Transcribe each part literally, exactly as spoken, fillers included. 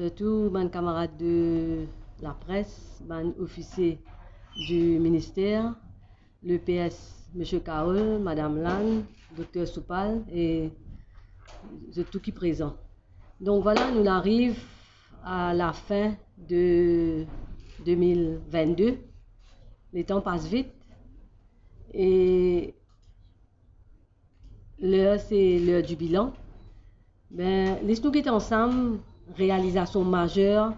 Tou bann kamarad de lapres, bann ofisie di minister, le P S, Misie Carole, Madam Lann, Dokter Soupal e zot tou ki prezan. Donk vwala, nou ariv a lafin de de mil vennde. Letan pas vit e ler se ler di bilan. Be, les nou get ansam realizasion mazer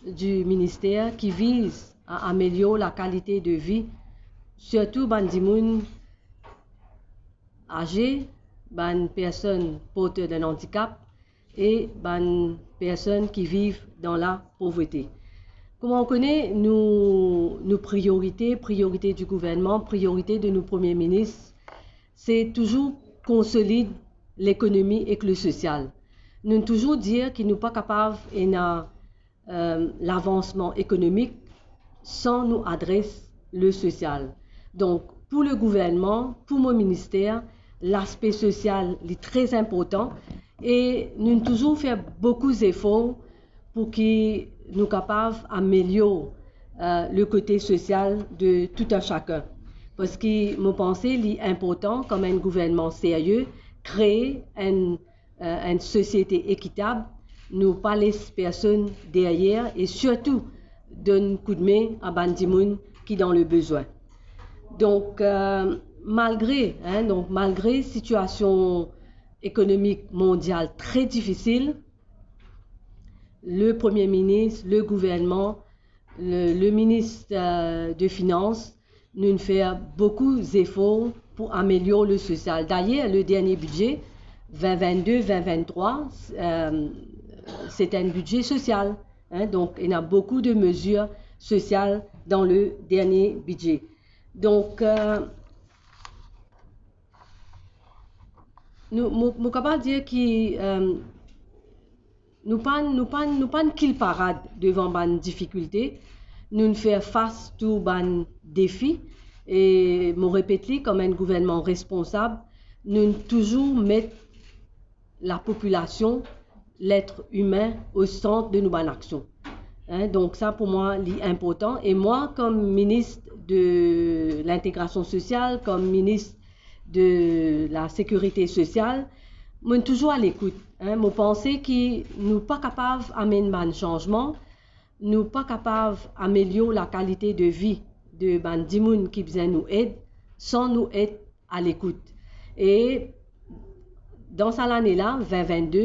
di minister ki viz a amelior lakalite de vi, sirtou bann dimoun aze, bann personn porter d'un andikap e bann personn ki viv dan lapovrete. Kouma ou kone, nou, nou priorite, priorite di gouvernman, priorite de nou Premie Minis, se touzour konsolid lekonomi ek le sosial. Nou touzour dir ki nou pa kapav ena, eh, lavansman ekonomik san nou adres le sosial. Donk, pou le gouvernman, pou mo minister, laspe sosial, li tre inportan e nou touzour fer boukou zefor pou ki nou kapav amelior, eh, le kote sosial de tout un sakenn. Parski mo panse li inportan, kom enn gouvernman serye, kree enn, eh, enn sosiete ekitab, nou pa les personn deryer e sirtou donn koudme a bann dimoun ki dan le bezwin. Donk, eh, malgre, en, donk, malgre sitiasion ekonomik mondial tre difisil, le Premie Minis, le gouvernman, le, le Minis, eh, de Finans, nou fer boukou zefor pou amelior le sosial. Dayer, le dernie bidze, vin vennde, vin venntrwa, eh, se enn bidze sosial, en, donk ena boukou de mezir sosial dan le dernie bidze. Donk, eh, nou, mo, mo kapav dir ki, eh, nou pa, nou pa, nou pa kil parad devan bann difikilte. Nou fer fas tou bann defi e mo repet li, kom enn gouvernman responsab, nou touzour met lapopilasion, letr imin, o sant de nou bann aksion. En, donk sa pou mwa li inportan. E mwa, kom minis de lintegrasion sosial, kom minis de lasekirite sosial, mo touzour alekout. En, mo panse ki nou pa kapav amenn bann sanzman, nou pa kapav amelior lakalite de vi de bann dimoun ki bizin nou ed, san nou et alekout. E dan sa lane la, vin vennde,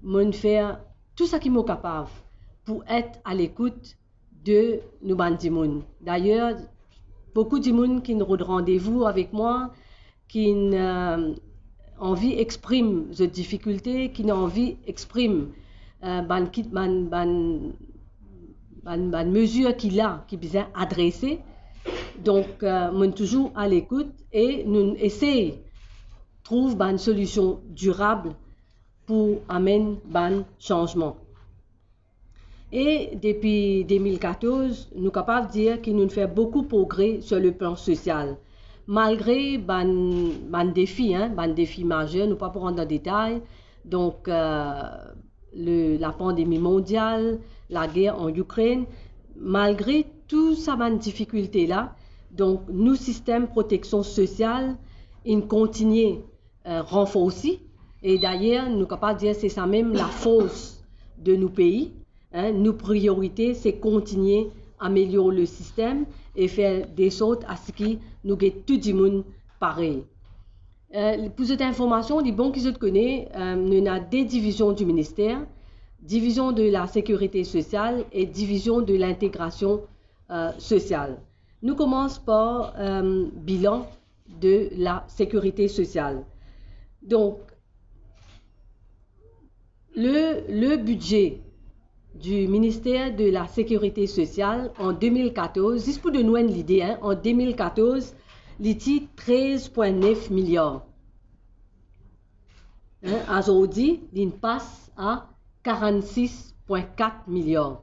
mo fer tou seki mo kapav pou et alekout de nou bann dimoun. Dayer, boukou dimoun ki'nn rod randevou avek mwa, ki'nn, eh, anvi exprim zot difikilte, ki'nn anvi exprim, eh, bann ki, bann, bann, bann, bann mezir ki la, ki bizin adrese. Donk, eh, mo touzour alekout e nou esey trouv bann solision dirab pou amenn bann sanzman. E depi de mil katorz, nou kapav dir ki nou fer boukou progre sur le plan sosial. Malgre bann, bann defi, en, bann defi mazer, nou pa pou rant dan detay. Donk, eh, le, lapandemi mondial, lager an Ikrenn, malgre tou sa bann difikilte la, donk nou sistem proteksion sosial inn kontigne, eh, ranforsi. E dayer, nou kapav dir se sa mem lafors de nou pei, en, nou priorite se kontigne amelior le sistem e fer de sort a seki nou get tou dimoun parey. Eh, pou zot informasion, li bon ki zot kone, eh, nou ena de divizion di minister, divizion de lasekirite sosial e divizion de lintegrasion, eh, sosial. Nou koumans par, eh, bilan de lasekirite sosial. Donk, le, le bidze di minister de lasekirite sosial an de mil katorz, zis pou donn ou enn lide, en, an de mil katorz, li ti trez pwin nef miliar. En, azordi, li'nn pas a karannsis pwin kat miliar.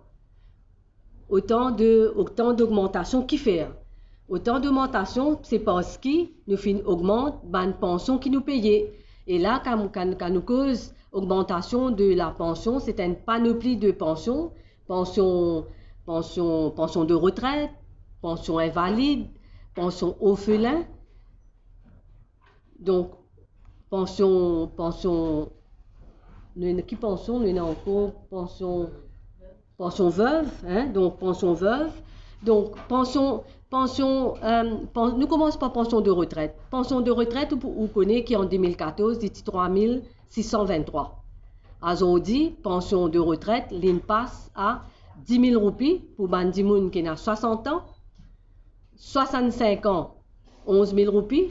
Otan de, otan dogmantasion. Kifer otan dogmantasion? Se parski nou finn ogmant bann pansion ki nou peye. E la, kan, kan, kan nou koz ogmantasion de lapansion, se enn panopli de pansion, pansion, pansion, pansion de retret, pansion invalid, pansion orfelin. Donk, pansion, pansion, nou ena ki pansion, nou ena ankor pansion, pansion vev, hein, donk pansion vev. Donk, pansion, pansion, euh, pan-, nou koumans par pansion de retret. Pansion de retret, ou, ou kone ki an de mil katorz, li ti trwa mil sis san vinn-trwa. Azordi, pansion de retret, li'nn pas a dis mil roupi pou bann dimoun ki ena swasant an, swasant-sink an, onz mil roupi,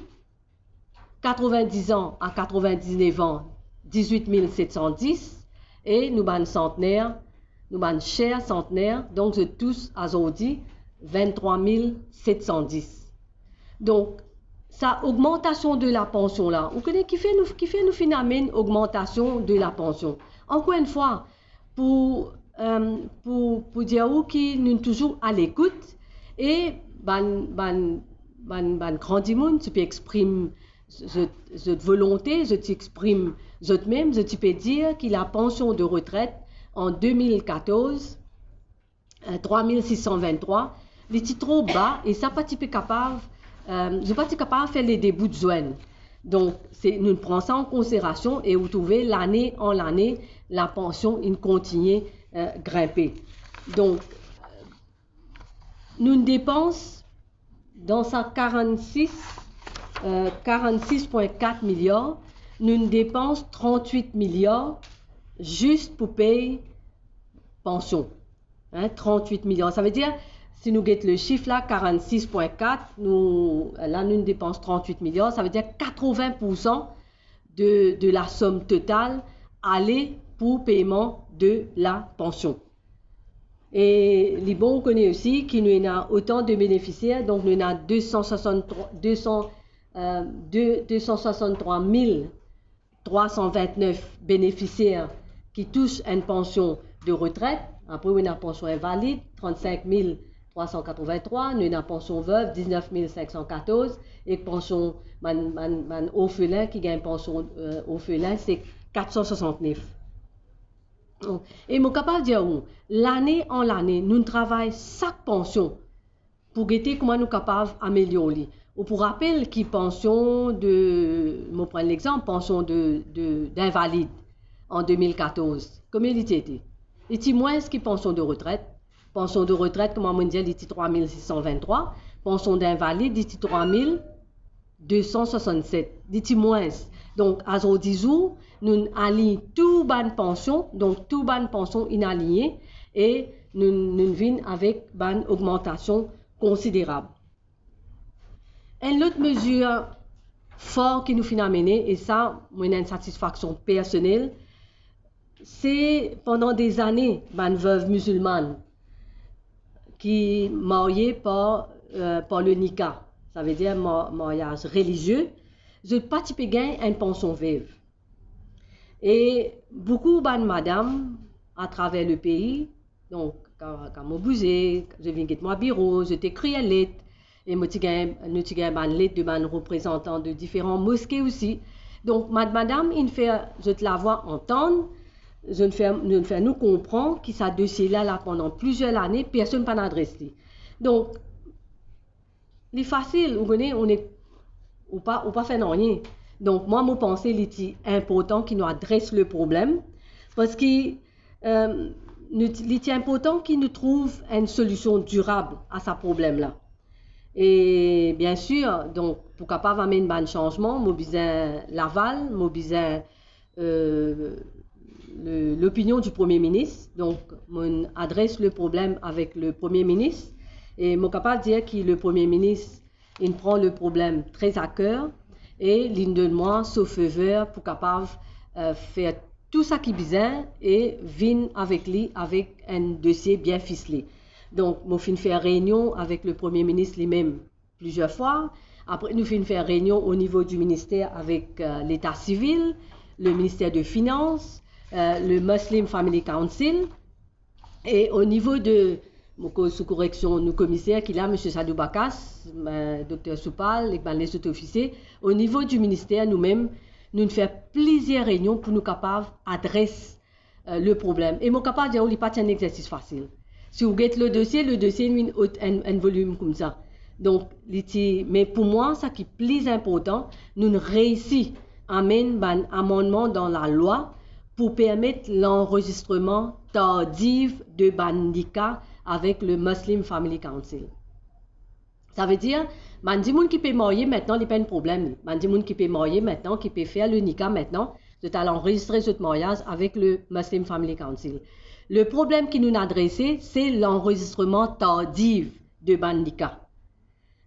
katrevin-diz an a katrevin-diz-nef an, dizwit mil set san dis, e nou bann santner, nou bann ser santner, donk zot tous azordi vinn-trwa mil set san dis. Donk, sa ogmantasion de lapansion la, ou kone kifer nou, kifer nou finn amenn ogmantasion de lapansion? Ankor enn fwa, pou, euh, pou, pou dir ou ki nou touzour alekout e bann, bann, bann, bann gran dimoun ti pe exprim zot, zot volonte, zot ti exprim zot mem, zot ti pe dir ki lapansion de retret an de mil katorz, euh, trwa mil sis san vinn-trwa, li ti tro ba e sa pa ti pe kapav, euh, zot pa ti kapav fer lede bout zwenn. Donk, se, nou pran sa an konsiderasion e ou trouve lane an lane, lapansion inn kontigne, euh, grinpe. Donk, nou depans dan sa karann-sis, euh, karann-sis pwin kat miliar, nou depans trant-wit miliar zis pou pey pansion. Hein, trant-wit miliar. Savedir, si nou get lesif la, karann-sis pwin kat, nou, la nou depans trant-wit miliar, savedir katrevin poursan de, de lasom total ale pou peyman de lapansion. E li bon ou kone osi ki nou ena otan de benefisier, donk nou ena de san swasant-trwa, de san, euh, de, de san swasant-trwa mil trwa san vinn-nef benefisier ki tous enn pansion de retret. Apre, ou ena pansion invalid, trant-sink mil trwa san katrevin-trwa, nou ena pansion vev, diz-nef mil sink san katorz, ek pansion bann, bann, bann orfelin ki gagn pansion, euh, orfelin, se kat san swasant-nef. E mo kapav dir ou, lane an lane, nou travay sak pansion pou gete kouma nou kapav amelior li. Ou pou rapel ki pansion de, mo pran lexanp, pansion de, de, d'invalid an de mil katorz, komie li ti ete? Li ti mwins ki pansion de retret. Pansion de retret, kouma mo dir, li ti trwa mil sis san vinn-trwa. Pansion d'invalid, li ti trwa mil de san swasant-set. Li ti mwins. Donk, azordi zour, nou align tou bann pansion, donk tou bann pansion inn aligne, e nou, nou vinn avek bann ogmantasion konsiderab. Enn lot mezir for ki nou finn amene, e sa, mo ena enn satisfaksion personel, se pandan dezane, bann vev mizilmann ki marye par, euh, par le nika, savedir ma-, maryaz relizie, zot pa ti pe gagn enn pansion vev. E boukou bann madam atraver lepei, donk, kan, kan mo bouze, zot vinn get mwa biro, zot ekrir let, e mo ti gagn, nou ti gagn bann let de bann reprezantan de diferan moske osi. Donk, bann madam inn fer zot lavwa antann, zot inn fer, zot inn fer nou konpran ki sa dosie la, la pandan plizier lane, personn pa'nn adres li. Donk, li fasil, ou kone, ou ne, ou pa, ou pa fer nanye. Donk, mwa, mo panse li ti inportan ki nou adres le problem, parski, euh, nou ti, li ti inportan ki nou trouv enn solision dirab a sa problem la. E biensir, donk, pou kapav amenn bann sanzman, mo bizin laval, mo bizin, euh, le, lopinion di Premie Minis. Donk, mo adres le problem avek le Premie Minis. E mo kapav dir ki le Premie Minis inn pran le problem tre a ker e li'nn donn mwa so feu vert pou kapav, euh, fer tou sa ki bizin e vinn avek li avek enn dosie bien fisle. Donk, mo finn fer reynion avek le Premie Minis limem plizier fwa. Apre, nou finn fer reynion o nivo di minister avek, euh, Leta Sivil, le minister de Finans, euh, le Muslim Family Council. E o nivo de, mo koz sou koreksion nou komiser ki la, misie Sadou Bakas, euh, dokter Soupal, ek bann lezot ofisie, o nivo di minister, nou mem, Nou'nn fer plizier reynion pou nou kapav adres, eh, le problem. E mo kapav dir ou, li pa ti enn exersis fasil. Si ou get le dosie, le dosie inn vinn ot enn, enn volim koumsa. Donk, li ti, me pou mwa, sa ki pli inportan, nou'nn reisi amenn bann amannman dan lalwa pou permet lanrezistreman tardiv de bann nika avek le Muslim Family Council. Savedir, bann dimoun ki pe marye aster, li pa enn problem li. Bann dimoun ki pe marye aster, ki pe fer le nika aster, zot al anrezistre zot maryaz avek le Muslim Family Council. Le problem ki nou'nn adrese, se lanrezistreman tardiv de bann nika.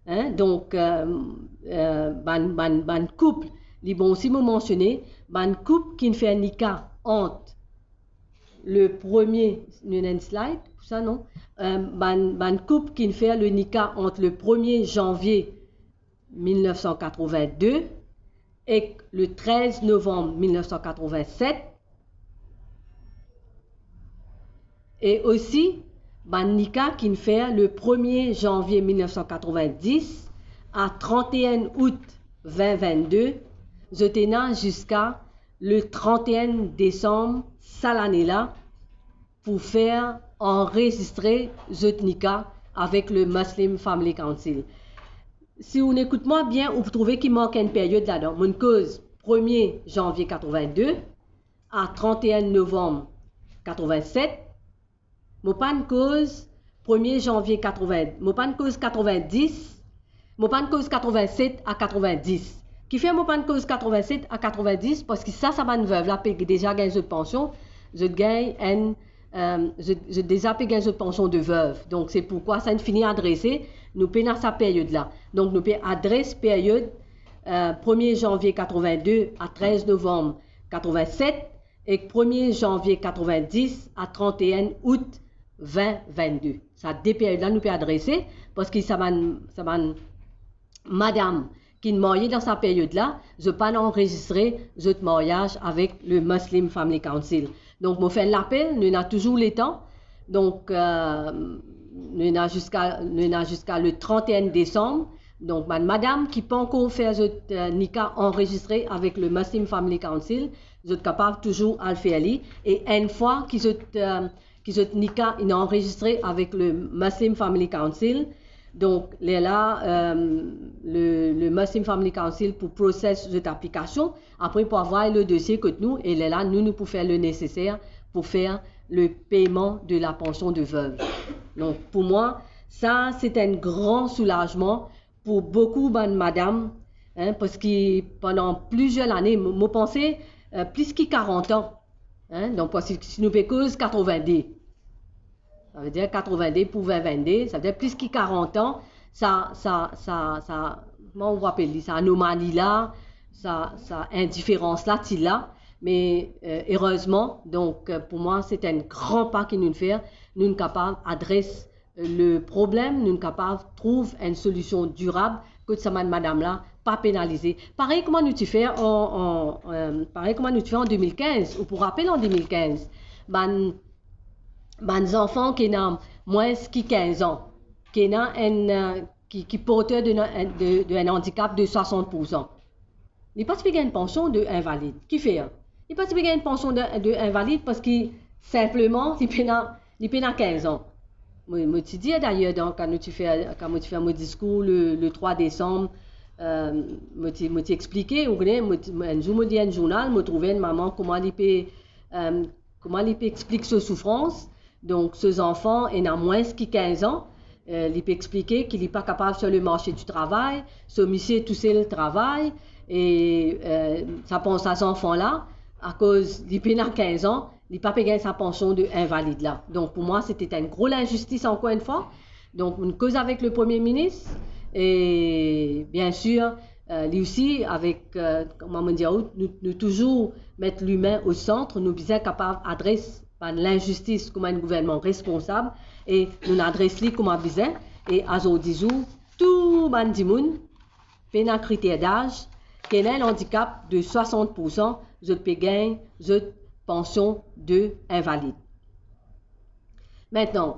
Hein, donk, eh, eh, bann, bann, bann koup, li bon osi mo mansione, bann koup ki'nn fer nika ant le premie, nou ena enn slide pou sa, non? Eh, bann, bann koup ki'nn fer le nika ant le premie zanvie mil nef san katrovin-de ek le trez novanm mil nef san katrovin-set, e osi bann nika ki'nn fer le premie zanvie mil nef san katrovin-dis a trant-e-enn out vin vinn-de, zot ena ziska le trant-e-enn desam sa lane la pou fer anrezistre zot nika avek le Muslim Family Council. Si ou ekout mwa bien, ou pou trouve ki mank enn period ladan. Mo'nn koz premie zanvie katrovin-de a trant-e-enn novanm katrovin-set. Mo pa'nn koz premie zanvie katrovin, mo pa'nn koz katrovin-dis, mo pa'nn koz katrovin-set a katrovin-dis. Kifer mo pa'nn koz katrovin-set a katrovin-dis? Parski sa, sa bann vev la pe deza gagn zot pansion, zot gagn enn, eh, zot, zot deza pe gagn zot pansion de vev. Donk, se poukwa sa inn fini adrese, nou pena sa period la. Donk, nou pe adres period, eh, premie zanvie katrovin-de a trez novanm katrovin-set, ek premie zanvie katrovin-dis a trant-e-enn out vin vinn-de. Sa de period la nou pe adrese, parski sa bann, sa bann madam ki'nn marye dan sa period la, zot pa'nn anrezistre zot maryaz avek le Muslim Family Council. Donk, mo fer enn lapel, nou ena touzour letan. Donk, eh, nou ena ziska, nou ena ziska le trant-e-enn desam. Donk, bann madam ki pankor fer zot, eh, nika anrezistre avek le Muslim Family Council, zot kapav touzour al fer li. E enn fwa ki zot, eh, ki zot nika inn anrezistre avek le Muslim Family Council, donk, lerla, eh, le, le Muslim Family Council pou proses zot aplikasion, apre pou anvway le dosie kot nou, e lerla nou, nou pou fer le neseser pou fer le peyman de la pansion de vev. Donk, pou mwa, sa, se enn gran soulazman pou boukou bann madam, hein, parski pandan plizier lane, mo, mo panse, eh, plis ki karant an, hein, donk, parski si nou pe koz katrovin-de, savedir katrovin-de pou vin vinn-de, savedir plis ki karant an, sa, sa, sa, sa, kouma ou apel li, sa anomali la, sa, sa indiferans la, ti la, me, eh, erezman, donk, eh, pou mwa, se enn gran pa ki nou'nn fer, nou'nn kapav adres le problem, nou'nn kapav trouv enn solision dirab kot sa bann madam la pa penalize. Parey kouma nou ti fer an, an, eh, parey kouma nou ti fer an de mil kinz, ou pou rapel an de mil kinz, bann, bann zanfan ki ena mwins ki kinz an, ki ena enn, eh, ki, ki porter de, de, de enn andikap de swasant poursan. Li pa ti pe gagn pansion de invalid. Kifer? Li pa ti pe gagn pansion de, de invalid parski sinpleman li pena, li pena kinz an. Mo, mo ti dir dayer dan, kan nou ti fer, kan mo ti fer mo diskour le, le trwa desam, eh, mo ti, mo ti explike, ou kone, mo ti, enn zour mo lir enn zournal, mo trouve enn mama, kouma li pe, eh, kouma li pe explik so soufrans. Donk, so zanfan ena mwins ki kinz an, eh, li pe explike ki li pa kapav sir le marse di travay, so misie tousel travay, e, eh, sa pans sa zanfan la, akoz li pena kinz an, li pa pe gagn sa pansion de invalid la. Donk, pou mwa, se enn gro linzistis, ankor enn fwa. Donk, nou koz avek le Premie Minis, e, biensir, eh, li osi, avek, eh, kouma mo dir ou, nou, nou touzour met limin o sant, nou bizin kapav adres bann linzistis kouma enn gouvernman responsab, e nou adres li kouma bizin, e azordi zour, tou bann dimoun, pena kriter daz, ki ena landikap de swasant poursan, zot pe gagn zot pansion de invalid. Aster,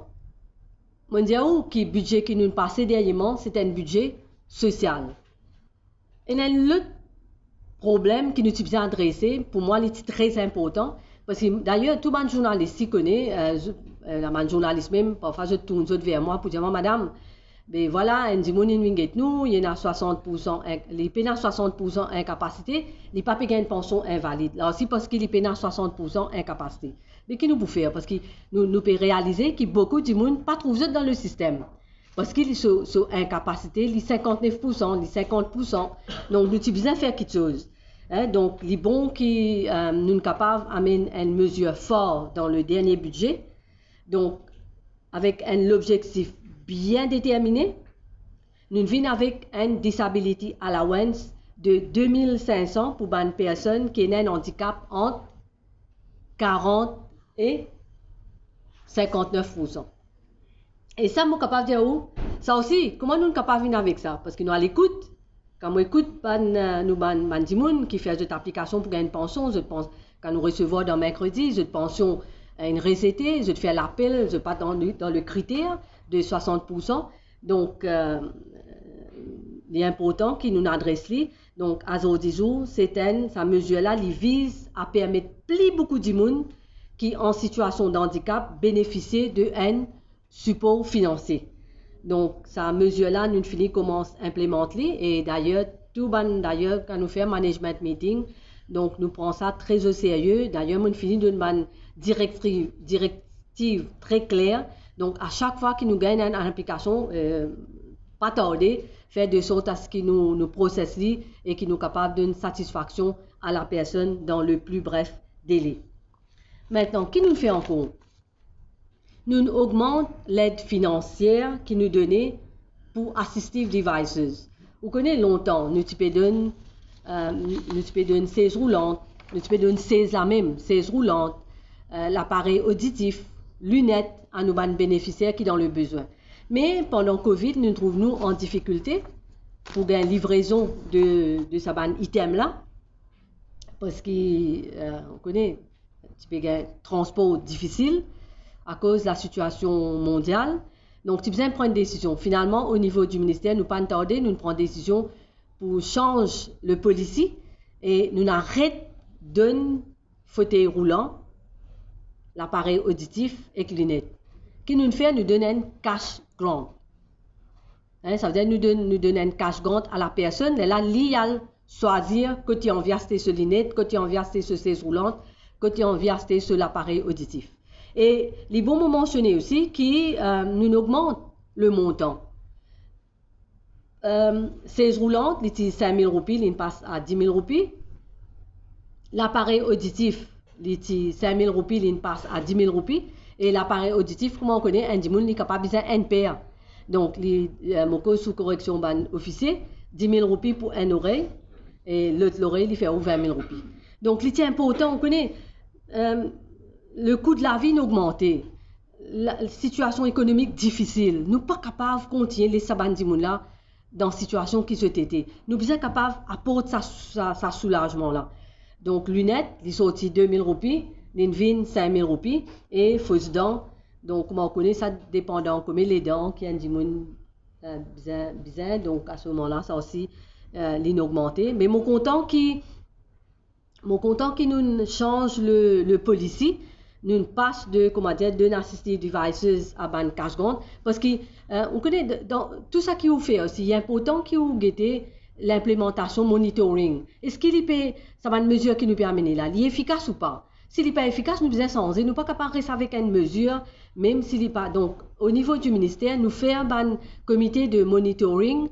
mo dir ou ki bidze ki nou pase derniereman, se enn bidze sosial. Ena enn lot problem ki nou ti bizin adrese, pou mwa, li ti tre inportan, parski, dayer, tou bann zournalis ti kone, eh, zo-, eh, bann zournalis mem, parfwa zot tourn zot ver mwa pou dir mwa, "Madam, be vwala, enn dimoun inn vinn get nou, li ena swasant poursan in-, li pena swasant poursan inkapasite, li pa pe gagn pansion invalid." La osi, parski li pena swasant poursan inkapasite. Me ki nou pou fer? Parski nou, nou pe realize ki boukou dimoun pa trouv zot dan le sistem. Parski li so, so inkapasite, li sinkant-nef poursan, li sinkant poursan. Donk, nou ti bizin fer kiksoz. Hein, donk, li bon ki, eh, nou kapav amenn enn mezir for dan le dernie bidze. Donk, avek enn lobzektif bien determine, nou vinn avek enn disability allowance de de mil sink san pou bann personn ki ena enn andikap ant karant e sinkant-nef poursan. E sa, mo kapav dir ou, sa osi, kouma nou kapav vinn avek sa? Parski nou al ekout, kan mo ekout bann, eh, nou bann, bann dimoun ki fer zot aplikasion pou gagn pansion, zot pans-, kan nou resevwar dan merkredi, zot pansion, eh, inn rejete, zot fer lapel, zot pa dan le, dan le kriter de swasant poursan. Donk, eh, li inportan ki nou adres li. Donk, azordi zour, se enn, sa mezir la, li viz a permet pli boukou dimoun ki an sitiasion dandikap benefisie de enn sipor finansie. Donk, sa mezir la, nou fini koumans inplimant li, e dayer, tou bann, dayer, kan nou fer management meeting, donk, nou pran sa tre o serye. Dayer, mo fini donn bann direktri-, direktiv tre kler. Donk, a sak fwa ki nou gagn enn aplikasion, eh, pa tarde, fer de sort a se ki nou, nou proses li e ki nou kapav donn satisfaksion a la personn dan le pli bref dele. Aster, ki nou fer ankor? Nou ogmant led finansie ki nou done pou assistive devices. Ou kone, lontan, nou ti pe donn, eh, nou ti pe donn sez roulant, nou ti pe donn sez la mem, sez roulant, eh, laparey oditif, linet a nou bann benefisier ki dan le bizin. Me pandan Covid, nou trouv nou an difikilte pou gagn livrezon de, de sa bann item la, parski, eh, ou kone, ti pe gagn transpor difisil akoz la sitiasion mondial. Donk, ti bizin pran desizion. Finalman, o nivo di minister, nou pa tarde, nou pran desizion pou sanz le polisi e nou aret donn fotey roulan, laparey oditif ek linet. Ki nou fer? Nou donn enn cash grant. Hein, savedir nou donn, nou donn enn cash grant a la personn, lerla li al swazir kot li anvi aste so linet, kot li anvi aste so sez roulant, kot li anvi aste so laparey oditif. E li bon mo mansione osi ki, eh, nou ogmant le montan. Eh, sez roulant, li ti sink mil roupi, li pas a di mil roupi. Laparey oditif, li ti sink mil roupi, li pas a di mil roupi. E laparey oditif, kouma ou kone, enn dimoun li kapav bizin enn per. Donk, li, eh, mo koz sou koreksion bann ofisie, di mil roupi pou enn lorey, e lot lorey, li fer ou vin mil roupi. Donk, li ti inportan, ou kone, eh, le kou de lavi inn ogmante, la, sitiasion ekonomik difisil, nou pa kapav kontign les sa bann dimoun la dan sitiasion ki zot ete. Nou bizin kapav aport sa, sa, sa soulazman la. Donk, linet, li sorti de mil roupi, li vinn sink mil roupi, e fos dan, donk, kouma ou kone, sa depandan komie ledan ki enn dimoun, eh, bizin, bizin, donk, a se moman la, sa osi, eh, li ogmante. Me mo kontan ki, mo kontan ki nou sanz le, le polisi, nou pas de, kouma dir, de assistive devices a bann cash grant, parski, eh, ou kone, dan tou sa ki ou fer osi, li inportan ki ou gete linplimantasion, monitoring. Eski li pe, sa bann mezir ki nou pe amene la, li efikas ou pa? Si li pa efikas, nou bizin sanze, nou pa kapav res avek enn mezir, mem si li pa. Donk, o nivo di minister, nou fer bann komite de monitoring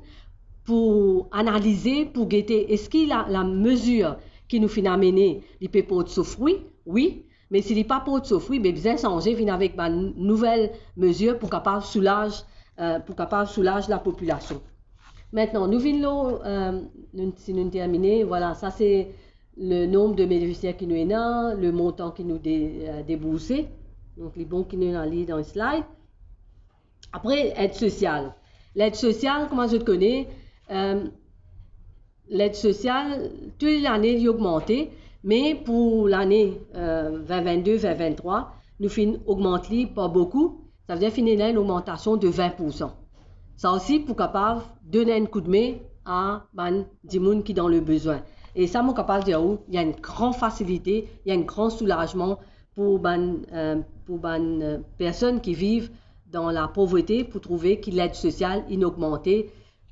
pou analize, pou gete eski la, la mezir ki nou finn amene, li pe port so frwi, wi, me si li pa port so frwi, be bizin sanze, vinn avek bann nouvel mezir pou kapav soulaz, eh, pou kapav soulaz lapopilasion. Aster, nou vinn lor, eh, nou, si nou termine, vwala, sa se le nonb de benefisier ki nou ena, le montan ki nou de, eh, debourse. Donk, li bon ki nou ena li dan slide. Apre, led sosial. Led sosial, kouma zot kone, eh, led sosial, tou lane, li ogmante, me pou lane, eh, vin vinn-de, vin vinn-trwa, nou finn ogmant li pa boukou, savedir finn ena enn ogmantasion de vin poursan. Sa osi pou kapav donn enn koudme a bann dimoun ki dan le bizin. E sa, mo kapav dir ou, li enn gran fasilite, li enn gran soulazman pou bann, eh, pou bann, eh, personn ki viv dan lapovrete, pou trouve ki led sosial inn ogmante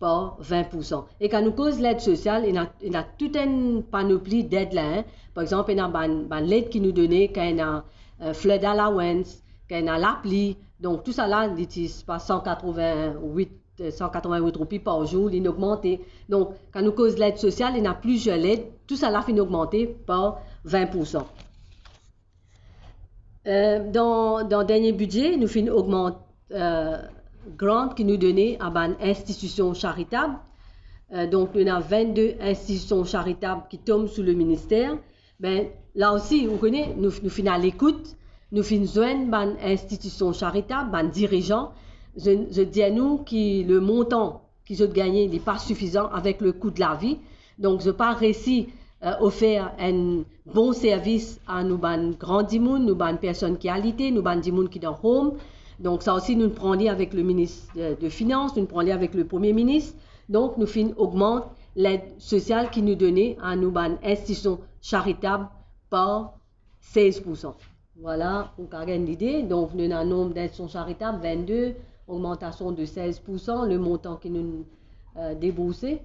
par vin pou san. E kan nou koz led sosial, ena, ena tou enn panopli led la, en. Par exanp, ena bann, bann led ki nou done kan ena, eh, flood allowance, kan ena lapli. Donk, tousala, li ti, se pa san katrovin-wit, eh, san katrovin-wit roupi par zour, linn ogmante. Donk, kan nou koz led sosial, ena plizier led, tousala finn ogmante par vin pou san. Eh, dan, dan dernie bidze, nou finn ogmant, eh, grant ki nou done a bann institision charitab. Eh, donk, nou ena vinn-de institision charitab ki tom sou le minister. Be, la osi, ou kone, nou, nou finn alekout, nou finn zwenn bann institision charitab, bann dirizan, zot, zot dir nou ki le montan ki zot gagne, li pa sifizan avek le kou de lavi. Donk, zot pa resi, eh, ofer enn bon servis a nou bann gran dimoun, nou bann personn ki alite, nou bann dimoun ki dan home. Donk, sa osi, nou pran li avek le minis, eh, de finans, nou pran li avek le premie minis. Donk, nou finn ogmant led sosial ki nou done a nou bann institision charitab par sez pou san. Vwala, ou kapav gagn lide. Donk, nou ena nonb d'institision charitab, vinn-de, ogmantasion de sez pou san, le montan ki nou, eh, debourse.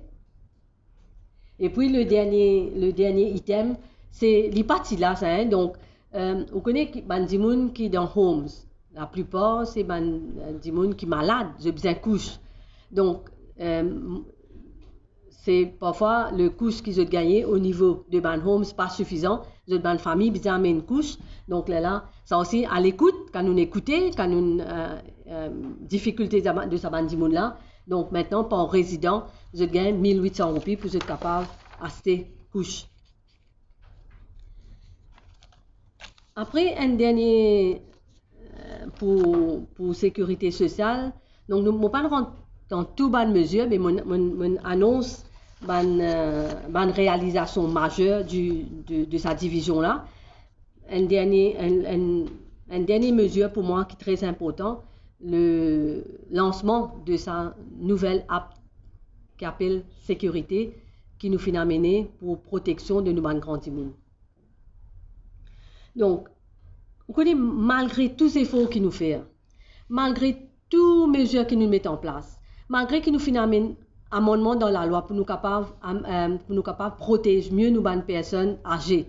Epi, le dernie, le dernie item, se, li pa ti la sa, en. Donk, eh, ou kone ki, bann dimoun ki dan homes, laplipar, se bann, eh, dimoun ki malad, zot bizin kous. Donk, eh, se parfwa le kous ki zot gagne o nivo de bann homes pa sifizan, zot bann fami bizin amenn kous. Donk, lerla, sa osi, alekout, kan nou ekoute, kan nou, eh, eh, difikilte de sa bann dimoun la. Donk, mintnan, par rezidan, zot gagn mil wit san roupi pou zot kapav aste kous. Apre, enn dernie, eh, pou, pou sekirite sosial. Donk, nou, mo pa'nn rant dan tou bann mezir, me mo, mo, mo anons bann, eh, bann realizasion mazer di, de, de sa divizion la. Enn dernie, enn, enn, enn dernie mezir pou mwa ki tre inportan, le lansman de sa nouvel app ki apel Sekirite, ki nou finn amene pou proteksion de nou bann gran dimoun. Donk, ou kone, malgre tou zefor ki nou fer, malgre tou mezir ki nou met an plas, malgre ki nou finn amenn amannman dan lalwa pou nou kapav, am-, em, pou nou kapav protez mie nou bann personn aze,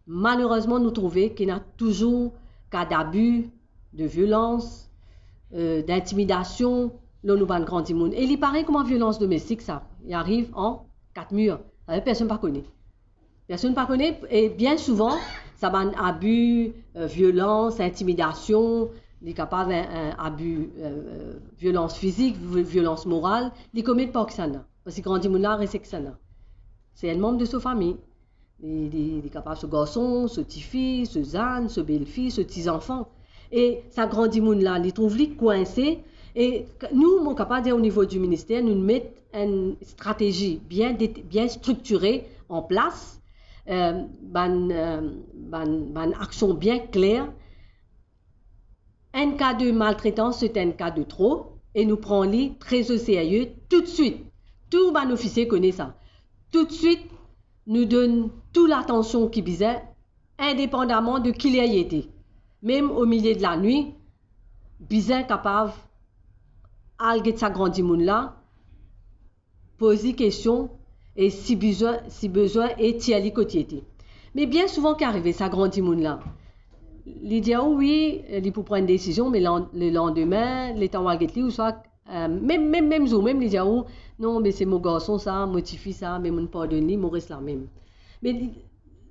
malerezman, nou trouve ki ena touzour ka dabi, de violans, eh, dintimidasion lor nou bann gran dimoun. E li parey kouma violans domestik sa, li ariv an kat mir, eh, personn pa kone. Personn pa kone, e bien souvan, sa bann abi, eh, violans, intimidasion, li kapav enn, enn abi, eh, violans fizik, vi-, violans moral, li komet par kisannla. Parski gran dimoun la res ek kisannla. Se enn manb de so fami. Li, li, li kapav so garson, so tifi, so zann, so belfi, so ti zanfan. E sa gran dimoun la, li trouv li kwinse. E k-, nou, mo kapav dir o nivo di minister, nou met enn stratezi bien det-, bien striktire an plas, eh, bann, eh, bann, bann aksion bien kler. Enn ka de maltretans, se enn ka de tro, e nou pran li tre o serye toutswit. Tou bann ofisie kone sa. Toutswit, nou donn tou latansion ki bizin, indepandaman de kiler li ete. Mem o milie de lanwit, bizin kapav al get sa gran dimoun la, poz li kestion e si bizin, si bizin, e tir li kot li ete. Me bien souvan ki arive, sa gran dimoun la, li dir ou wi, li pou pran enn desizion, me lan-, le landime, letan ou al get li, ouswa, eh, mem, mem, mem zour mem, li dir ou, non, me se mo garson sa, mo tifi sa, me mo pardonn li, mo res lamem. Me li,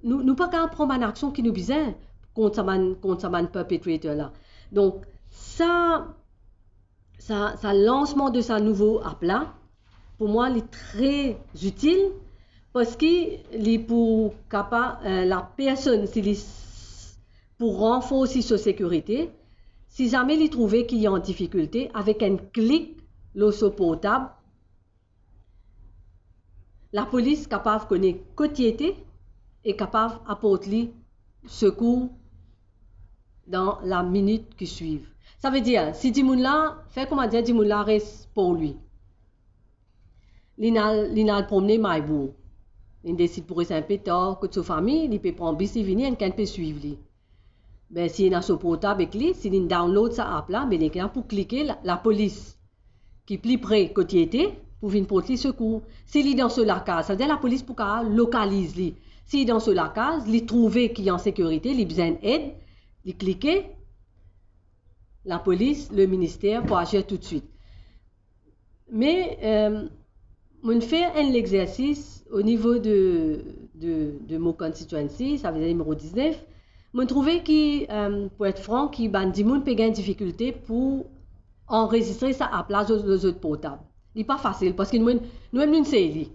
nou, nou pa kapav pran bann aksion ki nou bizin kont sa bann, kont sa bann perpetrator la. Donk, sa, sa, sa lansman de sa nouvo app la, pou mwa, li tre zitil, parski li pou kapa-, eh, lapersonn, si li s-, pou ranforsi so sekirite, si zame li trouve ki li an difikilte, avek enn klik lor so portab, lapolis kapav kone kot li ete e kapav aport li sekour dan laminit ki swiv. Savedir, si dimoun la, fer koumadir dimoun la res Porlwi. Li'nn al, li'nn al promne Maybour. Li desid pou res inpe tar kot so fami, li pe pran bis, li vini, enn kin pe swiv li. Be, si li ena so portab ek li, si li download sa app la, be, li ena pou klike la, lapolis ki pli pre kot li ete pou vinn port li sekour. Si li dan so lakaz, savedir lapolis pou kapav lokaliz li. Si li dan so lakaz, li trouve ki li an sekirite, li bizin ed, li klike, lapolis, le minister pou azir toutswit. Me, eh, mo'nn fer enn lexersis o nivo de, de, de mo constituency, savedir nimero diznef, mo'nn trouve ki, eh, pou et fran, ki bann dimoun pe gagn difikilte pou anrezistre sa app la lor, lor zot portab. Li pa fasil, parski nou, nou mem nou sey li.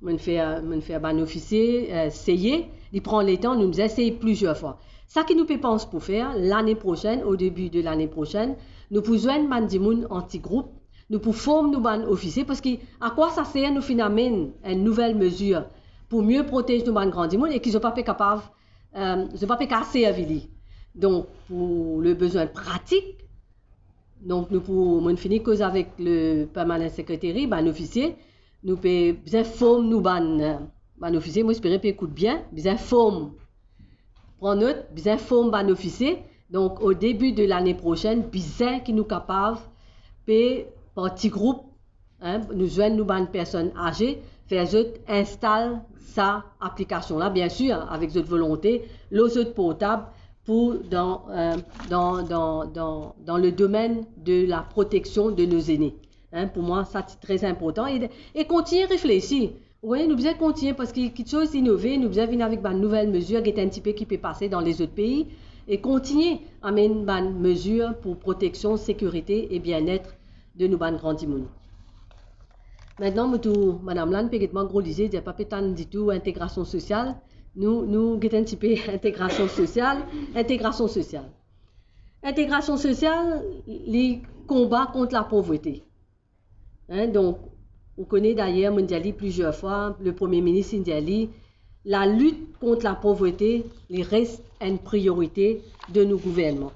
Mo'nn fer, mo'nn fer bann ofisie, eh, seye, li pran letan, nou bizin sey plizier fwa. Sa ki nou pe pans pou fer, lane prosenn, o debi de lane prosenn, nou pou zwenn bann dimoun an ti group, nou pou form nou bann ofisie, parski a kwa sa ser nou finn amenn enn nouvel mezir pou mie protez nou bann gran dimoun e ki zot pa pe kapav, eh, zot pa pe kapav servi li. Donk, pou le bezwin pratik, donk nou pou, mo'nn fini koz avek le permanent secretary, bann ofisie, nou pe bizin form nou bann, eh, bann ofisie, mo espere pe ekout bien, bizin form, pran not, bizin form bann ofisie. Donk, o debi de lane prosenn, bizin ki nou kapav pe, par ti group, hein, nou zwenn nou bann personn aze, fer zot instal sa aplikasion la, biensir, avek zot volonte, lor zot portab pou dan, eh, dan, dan, dan, dan le domenn de la proteksion de nos aînés. Hein, pou mwa, sa ti tre inportan. E, e kontigne reflesi. Wi, nou bizin kontigne, parski kitsoz inove, nou bizin vinn avek bann nouvel mezir, get enn tipe ki pe pase dan lezot pei, e kontigne amenn bann mezir pou proteksion, sekirite e bienet de nou bann gran dimoun. Aster, mo trouv madam la, nou pe get mwa gro lizie, dir pa pe tann ditou integrasion sosial. Nou, nou get enn tipe integrasion sosial, integrasion sosial. Integrasion sosial, li konba kont lapovrete. Hein, donk, ou kone dayer, mo'nn dir li plizier fwa, le Premie Minis inn dir li, lalit kont lapovrete, li res enn priorite de nou gouvernman.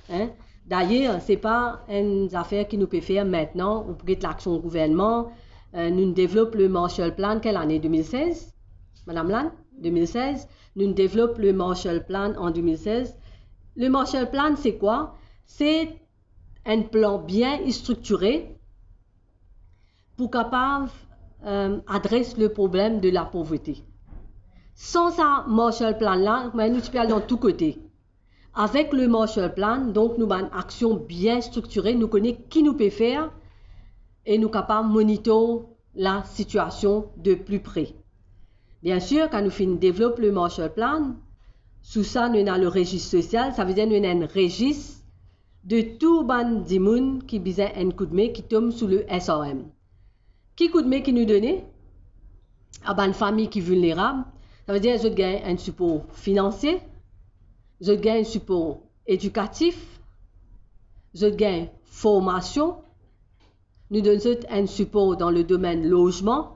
Hein? Dayer, se pa enn zafer ki nou pe fer mintnan, ou pou get laksion gouvernman, eh, nou'nn devlop le Marshall Plan, kel ane? De mil sez, madam la, de mil sez, nou'nn devlop le Marshall Plan an de mil sez. Le Marshall Plan, se kwa? Se enn plan bien striktir pou kapav, eh, adres le problem de lapovrete. San sa Marshall Plan la, kouma nou ti pe al dan tou kote. Avek le Marshall Plan, donk nou bann aksion bien striktire, nou kone ki nou pe fer e nou kapav monitor lasitiasion de pli pre. Biensir, kan nou finn devlop le Marshall Plan, sou sa nou ena le rezis sosial, savedir nou ena enn rezis de tou bann dimoun ki bizin enn koudme ki tom sou le S R M. Ki koudme ki nou done a bann fami ki vilnerab? Savedir zot gagn enn sipor finansie, zot gagn enn sipor edikatif, zot gagn formasion, nou donn zot enn sipor dan le domenn lozman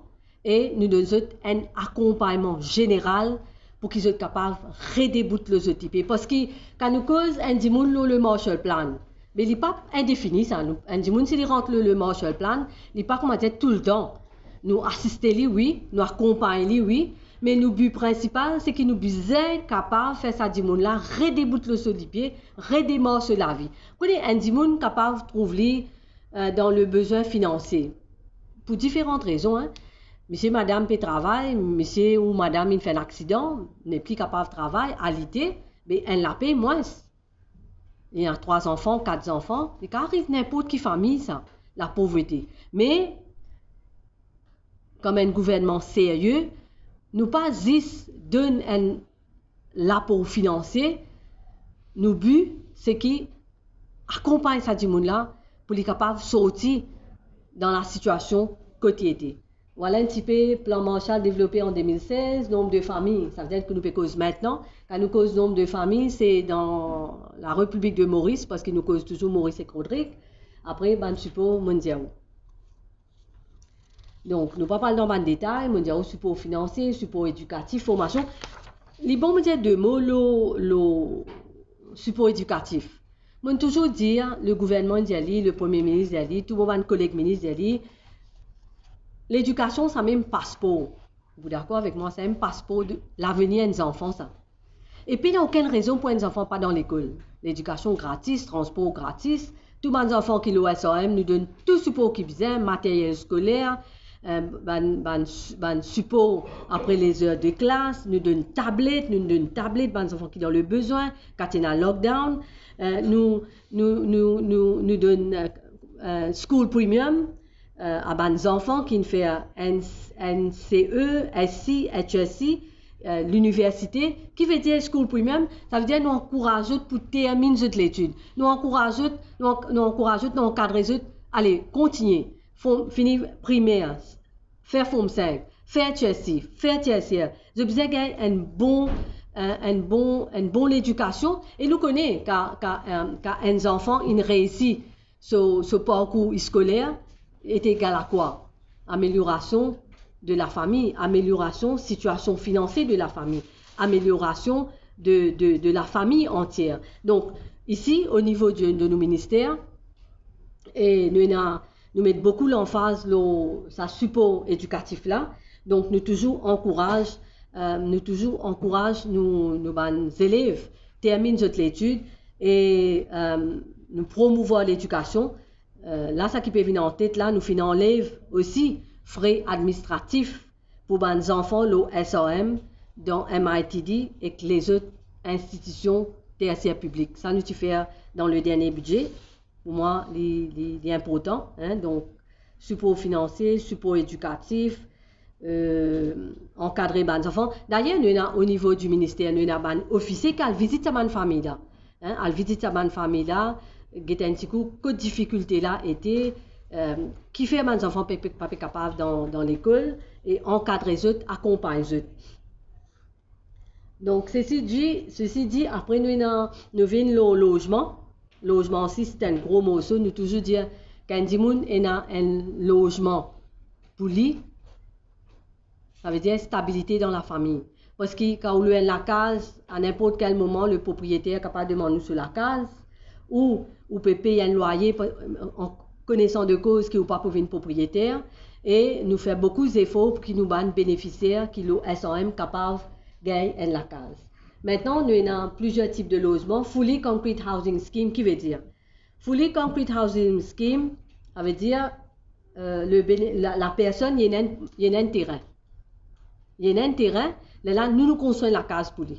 e nou donn zot enn akonpagnman zeneral pou ki zot kapav redebout lor zot lipie. Parski kan nou koz enn dimoun lor le Marshall Plan, me li pa indefini sa. Nou, enn dimoun, si li rant lor le Marshall Plan, li pa, kouma dir, toultan. Nou asiste li, wi, nou akonpagn li, wi, me nou bi prinsipal, se ki nou bizin kapav fer sa dimoun la redebout lor so lipie, redemar so lavi. Kone, enn dimoun kapav trouv li, eh, dan le bezwin finansie. Pou diferan rezon, hein. Misie, madam pe travay, misie ou madam inn fer enn aksidan, nepli kapav travay, alite, be enn la pey mwins. Li ena trwa zanfan, kat zanfan, li kapav ariv ninport ki fami sa, lapovrete. Me, kouma enn gouvernman serye, nou pa zis donn enn lapor finansie, nou bi se ki akonpagn sa dimoun la pou li kapav sorti dan lasitiasion kot li ete. Vwala enn tipe plan Marshall devlope an de mil sez, nonb de fami, savedir ki nou pe koz mintnan. Kan nou koz nonb de fami, se dan Larepiblik de Moris, parski nou koz touzour Moris ek Rodrig. Apre, bann sipor, mo'nn dir ou. Donk, nou pa pral dan bann detay, mo'nn dir ou sipor finansie, sipor edikatif, formasion. Li bon, mo'nn dir de mo lor, lor sipor edikatif. Mo'nn touzour dir, le gouvernman dir li, le Premie Minis dir li, tou mo bann koleg minis dir li, ledikasion, sa mem paspor Ou dakor avek mwa, se enn paspor de lavenir enn zanfan sa. E pena okenn rezon pou enn zanfan pa dan lekol. Ledikasion gratis, transpor gratis, tou bann zanfan ki lor S R M, nou donn tou sipor ki bizin, materyel skoler, eh, bann, bann, bann sipor apre lezer de klas, nou donn tablet, nou donn tablet bann zanfan ki dan le bezwin, kan ti ena lockdown, eh, nou, nou, nou, nou, nou donn, eh, eh, school premium, eh, a bann zanfan ki finn fer enn, enn C E, S C, H S C, eh, liniversite, ki vedir school premium, savedir nou ankouraz zot pou terminn zot letid. Nou ankouraz zot, nou ank-, nou ankouraz zot, nou ankadre zot, ale, kontigne, form, fini primer, fer form cinq, fer H S C, fer tersier. Zot bizin gagn enn bon, eh, enn bon, enn bon ledikasion. E nou kone ka, ka, eh, ka enn zanfan inn reisi so, so parkour skoler, est égal à quoi? Amélioration de la famille, amélioration situation financière de la famille, amélioration de, de, de la famille entière. Donk, isi, o nivo de, de nou minister, e nou ena, nou met boukou lanfaz lor sa sipor edikatif la. Donk, nou touzour ankouraz, eh, nou touzour ankouraz nou, nou bann zelev terminn zot letid e, eh, nou promouvwar ledikasion. Eh, la, sa ki pe vinn antet la, nou finn anlev osi fre administratif pou bann zanfan lor S R M dan M I T D ek lezot institision tersier piblik. Sa nou ti fer dan le dernie bidze. Pou mwa, li, li, li inportan, hein. Donk, sipor finansie, sipor edikatif, eh, ankadre bann zanfan. Dayer, nou ena o nivo di minister, nou ena bann ofisie ki al vizit sa bann fami la. Hein, al vizit sa bann fami la, get enn tikou kot difikilte la ete, eh, kifer bann zanfan pe, pe, pa pe kapav dan, dan lekol e ankadre zot, akonpagn zot. Donk, sesi di, sesi di, apre nou ena, nou vinn lor lozman. Lozman osi, se enn gro morso. Nou touzour dir, kan enn dimoun ena enn lozman pou li, savedir stabilite dan lafami. Parski kan ou lwe enn lakaz, a ninport kel moman, le propriyeter kapav demann ou so lakaz, ou, ou pe pey enn lwaye, pa-, an konesan de koz ki ou pa pou vinn propriyeter, e nou fer boukou zefor pou ki nou bann benefisier ki lor S R M kapav gagn enn lakaz. Mintnan, nou ena plizier tip de lozman, fully concrete housing scheme, ki vedir, fully concrete housing scheme, savedir, eh, le bene-, la, lapersonn, li ena enn, li ena enn terin. Li ena enn terin, lerla nou, nou konstrir enn lakaz pou li.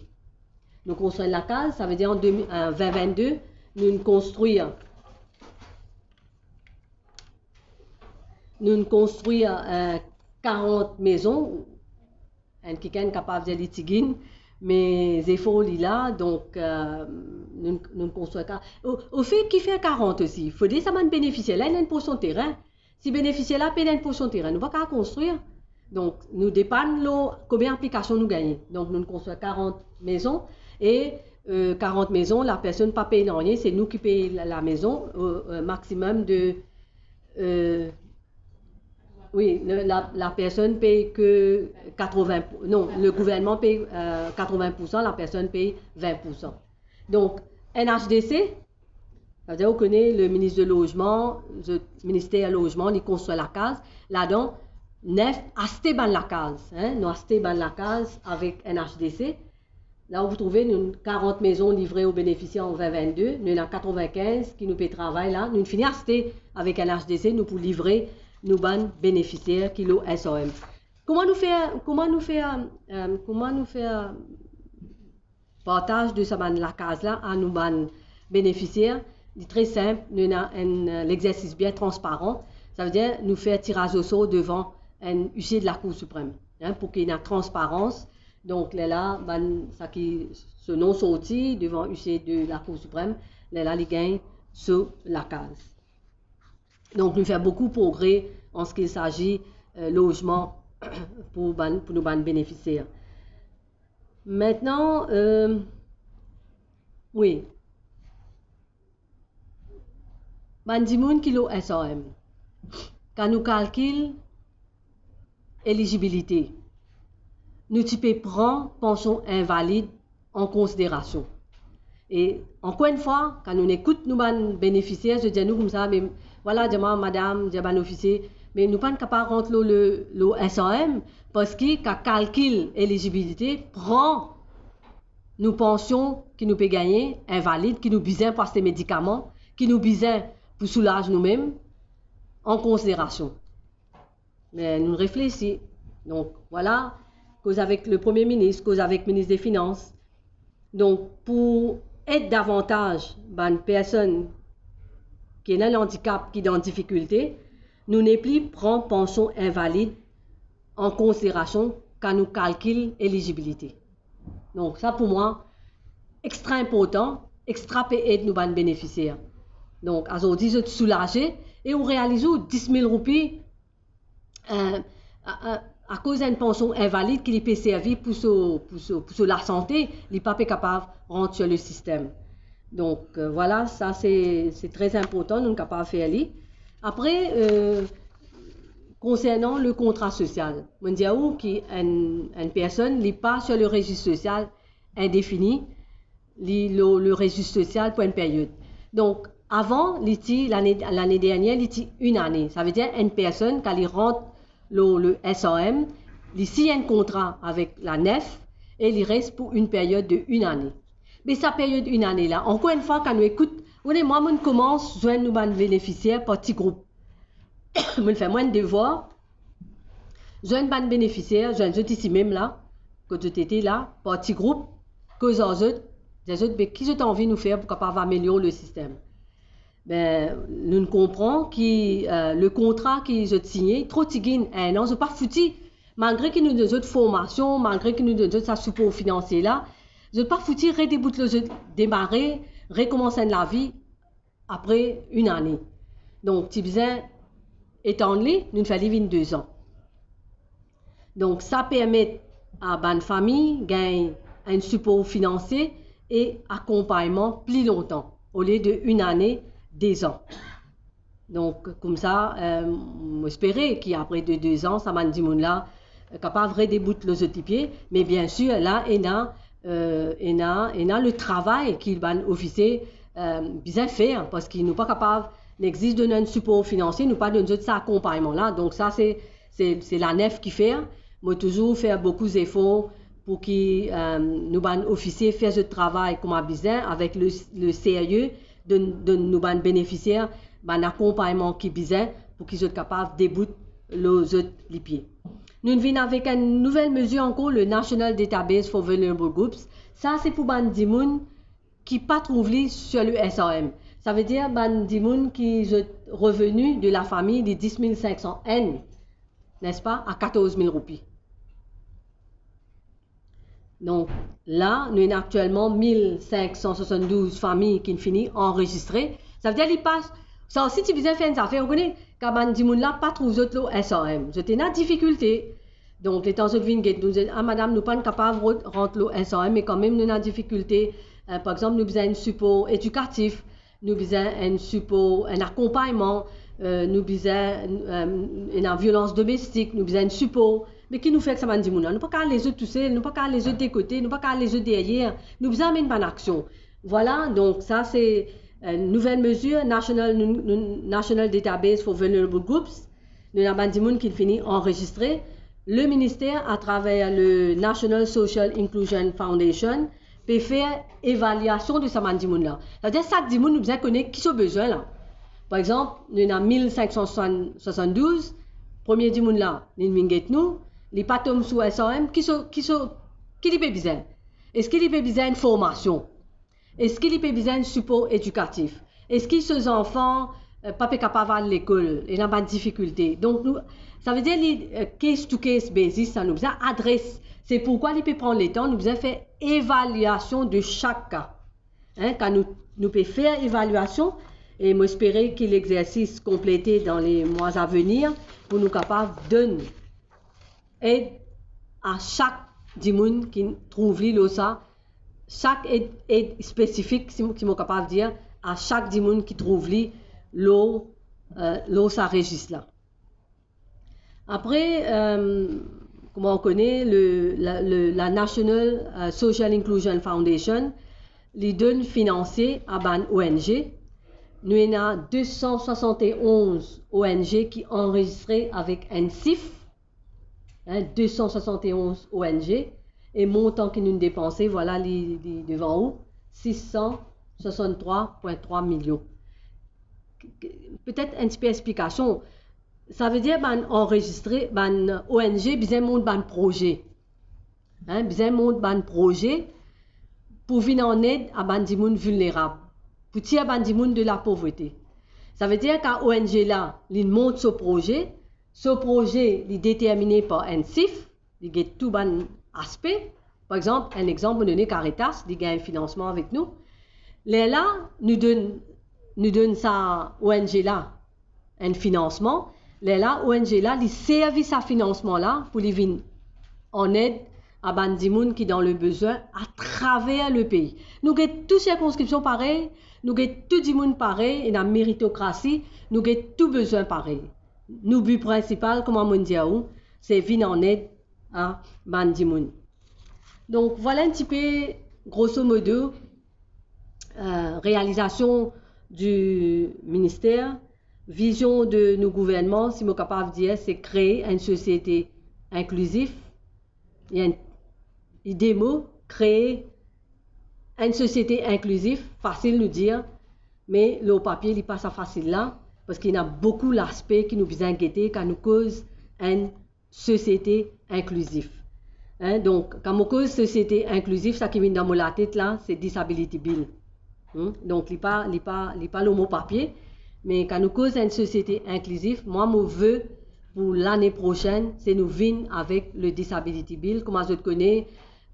Nou konstrir enn lakaz, savedir an de mil, eh, vin vinn de, nou konstrir, nou konstrir, eh, karant mezon, enn kikenn kapav dir li ti gagn, me zefor li la, donk, eh, nou, nou konstrir ka-, o, ofe, kifer karant osi? Fode sa bann benefisier la ena enn porsion terin. Si benefisier la pena enn porsion terin, nou pa kapav konstrir. Donk, nou depann lor konbien aplikasion nou gagne. Donk, nou konstrir karant mezon e, eh, karant mezon, lapersonn pa pey nanye, se nou ki pey la, lamezon, eh, eh, maximum de, eh, wi, le, la, lapersonn pey ke katrovin, non, le gouvernman pey, eh, katrovin poursan, lapersonn pey vin poursan. Donk, enn H D C, savedir, ou kone, le minis de lozman, zot, minister lozman, li konstrir lakaz, ladan, nef, aste bann lakaz, hein, nou aste bann lakaz avek enn H D C. La, ou trouve, nou, karant mezon livre o benefisier an vin vinn de, nou ena katrovin-kinz ki nou pe travay la, nou fini aste avek enn H D C, nou pou livre nou bann benefisier ki lor S R M. Kouma nou fer, kouma nou fer, eh, kouma nou fer partaz de sa bann lakaz la a nou bann benefisier? Li tre sinp, nou ena enn, eh, lexersis bien transparan. Savedir, nou fer tiraz o sor devan enn huissier de la Cour suprême, hein, pou ki ena transparans. Donk, lerla, bann, sa ki so nom sorti devan huissier de la Cour suprême, lerla, li gagn so lakaz. Donk, nou fer boukou progre an ce qu'il s'agit, eh, lozman pou bann, pou nou bann benefisier. Mintnan, eh, wi. Bann dimoun ki lor S R M, kan nou kalkil elizibilite, nou ti pe pran pansion invalid an konsiderasion. E ankor enn fwa, kan nou ekout nou bann benefisier, zot dir nou koumsa, me vwala, dir mwa, madam, dir bann ofisie, Me nou pa'nn kapav rant lor le, lor S R M, parski ka kalkil elizibilite pran nou pansion ki nou pe gagne invalid, ki nou bizin pou aste medikaman, ki nou bizin pou soulaz noumem, an konsiderasion. Me nou reflesi. Donk, vwala, koz avek le Premie Minis, koz avek Minis de Finans. Donk, pou ed davantaz bann personn ki ena landikap, ki dan difikilte, nou nepli pran pansion invalid an konsiderasion kan nou kalkil elizibilite. Donk, sa pou mwa, extra inportan, extra pe ed nou bann benefisier. Donk, azordi, zot soulaze e ou realize ou dis mil roupi, eh, a, a, akoz enn pansion invalid ki li pe servi pou so, pou so, pou so lasante, li pa pe kapav rant sir le sistem. Donk, eh, vwala, sa se, se tre inportan, nou kapav fer li. Apre, eh, konsernan le kontra sosial, mo dir ou ki enn, enn personn, li pa sir le rezis sosial indefini, li lor le rezis sosial pou enn period. Donk, avan, li ti, lane, lane dernier, li ti enn ane. Savedir enn personn, kan li rant lor le S R M, li sign enn kontra avek lanef e li res pou enn period de enn ane. Me sa period enn ane la, ankor enn fwa, kan nou ekout, ou kone, mwa, mo'nn koumans zwenn nou bann benefisier par ti group. Mo'nn fer mwa enn devwar, zwenn bann benefisier, zwenn zot isi mem la, kot zot ete la, par ti group, koz ar zot, dir zot, be, ki zot anvi nou fer pou kapav amelior le sistem. Be, nou konpran ki, eh, le kontra ki zot signe, tro tiginn, enn an, zot pa fouti, malgre ki nou donn zot formasion, malgre ki nou donn zot sa sipor finansie la, zot pa fouti redebout lor zot, demare, rekoumans enn lavi, apre enn ane. Donk, ti bizin etann li, nou fer li vinn de zan. Donk, sa permet a bann fami gagn enn sipor finansie e akonpagnman pli lontan, olie de enn ane, de zan. Donk, koumsa, eh, mo espere ki apre de, de zan, sa bann dimoun la, eh, kapav redebout lor zot lipie, me biensir, la, ena, eh, ena, ena le travay ki bann ofisie, eh, bizin fer, parski nou pa kapav, li exis donn enn sipor finansie, nou pa donn zot sa akonpagnman la. Donk sa, se, se, se lanef ki fer. Mo touzour fer boukou zefor pou ki, eh, nou bann ofisie fer zot travay kouma bizin, avek le, le serye, donn, donn nou bann benefisier bann akonpagnman ki bizin pou ki zot kapav debout lor zot lipie. Nou vinn avek enn nouvel mezir ankor, le National Database for Vulnerable Groups. Sa, se pou bann dimoun ki pa trouv li sir le S R M. Savedir bann dimoun ki zot reveni de la fami, li dis mil sink san enn, nespa, a katorz mil roupi. Donk, la, nou ena aktielman mil sink san swasanndouz fami ki finn fini anrezistre. Savedir li pa, sa osi ti bizin fer enn zafer, ou kone, kan bann dimoun la pa trouv zot lor S R M. Zot ena difikilte. Donk, letan zot vinn get nou, zot, "Ah, madam, nou pa'nn kapav rant, rant lor S R M, me kanmem nou ena difikilte. Eh, par exanp, nou bizin enn sipor edikatif, nou bizin enn sipor, enn akonpagnman, eh, nou bizin, eh, ena violans domestik, nou bizin enn sipor." Me ki nou fer ek sa bann dimoun la? Nou pa kav les zot tousel, nou pa kav les zot de kote, nou pa kav les zot deryer. Nou bizin amenn bann aksion. Vwala, donk sa se, eh, nouvel mezir, National, nou, nou, National Database for Vulnerable Groups. Nou ena bann dimoun ki fini anrezistre. Le minister, atraver le National Social Inclusion Foundation, pe fer evaliasion de sa bann dimoun la. Savedir sak dimoun nou bizin kone ki so bezwin la. Par exanp, nou ena mil sink san swasanndouz, premie dimoun la, li vinn get nou, li pa tom sou S R M, ki so, ki so, ki li pe bizin? Eski li pe bizin enn formasion? Eski li pe bizin enn sipor edikatif? Eski so zanfan, eh, pa pe kapav al lekol, ena bann difikilte? Donk nou, savedir li, eh, case to case basis, sa nou bizin adres. Se pourkwa li pe pran letan, nou bizin fer evaliasion de sak ka. Hein, kan nou, nou pe fer evaliasion, e mo espere ki lexersis konplete dan le mwa avenir pou nou kapav donn ed a sak dimoun ki trouv li lor sa, sak ed, ed spesifik, si mo, si mo kapav dir, a sak dimoun ki trouv li lor, eh, lor sa rezis la. Apre, eh, kouma ou kone, le, la, le, la National, eh, Social Inclusion Foundation, li donn finansie a bann O N G, Nou ena de san swasant e onz O N G ki anrezistre avek enn sif, hein, de san swasant e onz O N G, e montan ki nou depanse, vwala li, li devan ou, sis san swasant-trwa pwin-trwa milion. Petet enn tipe explikasion. Savedir bann anrezistre, bann O N G bizin mont bann proze. Hein, bizin mont bann proze pou vinn an ed a bann dimoun vilnerab, pou tir bann dimoun de lapovrete. Savedir ki O N G la, li mont so proze, so proze li determine par enn sif, li get tou bann aspe. Par exanp, enn exanp, mo done Caritas, li gagn finansman avek nou. Lerla, nou donn, nou donn sa O N G la enn finansman, lerla O N G la, li servi sa finansman la pou li vinn an ed a bann dimoun ki dan lebezwin atraver lepei. Nou get tou sirkonskripsion parey, nou get tou dimoun parey, ena meritokrasi, nou get tou bezwin parey. Nou bi prinsipal, kouma mo'nn dir ou, se vinn an ed a bann dimoun. Donk, vwala enn tipe, grosso modo, euh, realizasion di minister. Vizion de nou gouvernman, si mo kapav dir, se kree enn sosiete inklizif. Li enn, li de mo, kree enn sosiete inklizif, fasil nou dir, me lor papie, li pa sa fasil la, parski ena boukou laspe ki nou bizin gete kan nou koz enn sosiete inklizif. Hein, donk, kan mo koz sosiete inklizif, sa ki vinn dan mo latet la, se Disability Bill. Hmm? Donk, li pa, li pa, li pa lor mo papie, me kan nou koz enn sosiete inklizif, mwa, mo ve pou lane prosenn, se nou vinn avek le Disability Bill. Kouma zot kone,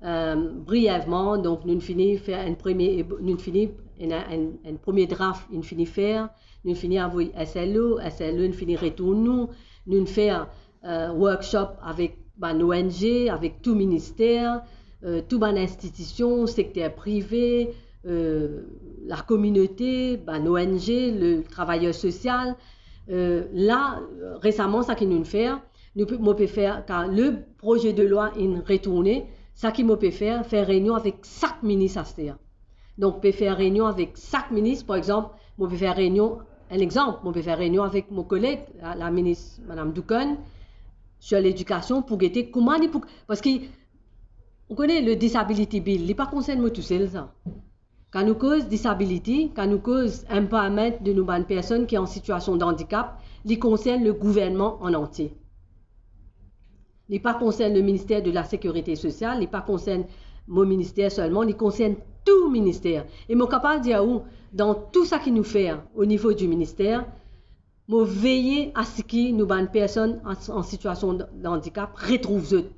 euh, brievman, donk, nou'nn fini fer enn premie, nou'nn fini, enn, enn, enn premie draf, inn fini fer, nou'nn fini avoy S L O, S L O inn fini retourn nou, nou'nn fer euh, workshop avek bann O N G, avek tou minister, euh, tou bann institision, sekter prive, euh, lakominote, bann O N G, le travayer sosial. Euh, la, resaman, sa ki nou'nn fer, nou pe, mo pe fer, kan le proze de lwa inn retourne, sa ki mo pe fer, fer reynion avek sak minis aster. Donk, pe fer reynion avek sak minis. Par exanp, mo pe fer reynion, enn exanp, mo pe fer reynion avek mo koleg, la, laminis Madam Doukan, sur ledikasion, pou gete kouma li pou, parski, ou kone, le Disability Bill, li pa konsern mo tousel sa. Kan nou koz disability, kan nou koz empowerment de nou bann personn ki an sitiasion dandikap, li konsern le gouvernman an antie. Li pa konsern le minister de la Sekirite Sosial, li pa konsern mo minister selman, li konsern tou minister. E mo kapav dir ou, dan tou sa ki nou fer o nivo di minister, mo veye a seki nou bann personn an, an sitiasion d-, dandikap retrouv zot.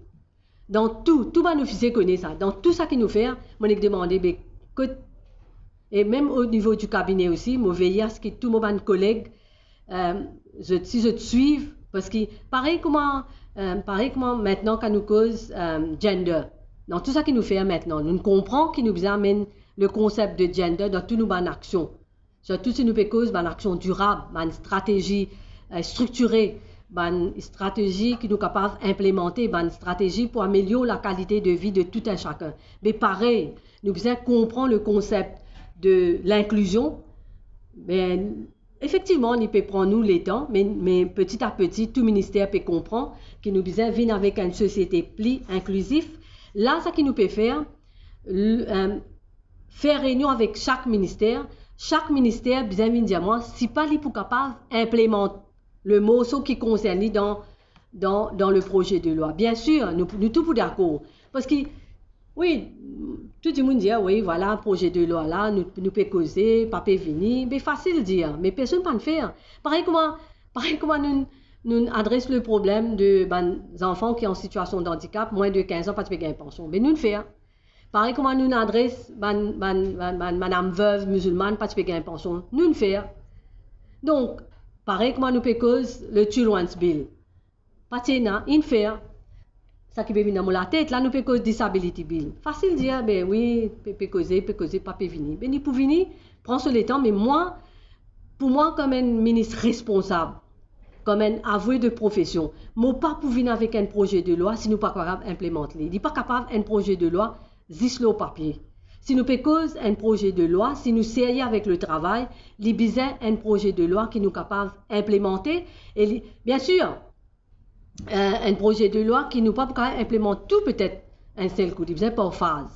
Dan tou, tou bann ofisie kone sa, dan tou sa ki nou fer, mo nek demande, be, kot, e mem o nivo di kabine osi, mo veye a seki tou mo bann koleg, euh, zot, si zot swiv, parski parey kouma, euh, parey kouma mintnan kan nou koz, euh, gender, dan tou sa ki nou fer mintnan, nou konpran ki nou bizin amenn le konsep de gender dan tou nou bann aksion. Sirtou si nou pe koz bann aksion dirab, bann stratezi, euh, striktire, bann stratezi ki nou kapav inplemante, bann stratezi pou amelior lakalite de vi de tout un chacun. Me parey, nou bizin konpran le konsep de linklizion. Be, efektivman, li pe pran nou letan, me, me peti a peti, tou minister pe konpran ki nou bizin vinn avek enn sosiete pli inklizif. La, sa ki nou pe fer, l-, euh, fer reynion avek sak minister. Sak minister bizin vinn dir mwa si pa li pou kapav inplemant le morso ki konsern li dan, dan, dan le proze de lwa. Biensir, nou, nou tou pou dakor. Parski, wi, tou dimoun dir, wi, vwala, proze de lwa la, nou, nou pe koze, pa pe vini. Be fasil dir, me personn pa'nn fer. Parey kouma, parey kouma nou, nou adres le problem de bann zanfan ki an sitiasion dandikap, mwin de kinz an, pa ti pe gagn pansion. Be nou'nn fer. Parey kouma nou'nn adres bann, bann, bann, bann madam vev mizilmann pa ti pe gagn pansion, nou'nn fer. Donk, parey kouma nou pe koz le Children's Bill, pa ti ena, inn fer. Sa ki pe vinn dan mo latet la, nou pe koz Disability Bill. Fasil dir, be wi, pe, pe koze, pe koze, pa pe vini. Be li pou vini, pran so letan, me mwa, pou mwa, kom enn minis responsab, kom enn avwe de profesion, mo pa pou vinn avek enn proze de lwa si nou pa kapav inplemant li. Li pa kapav enn proze de lwa zis lor papie. Si nou pe koz enn proze de lwa, si nou serye avek le travay, li bizin enn proze de lwa ki nou kapav inplemante. E li, bien sir, eh, enn proze de lwa ki nou pa pou kapav inplemant tou petet enn sel kou, li bizin par faz.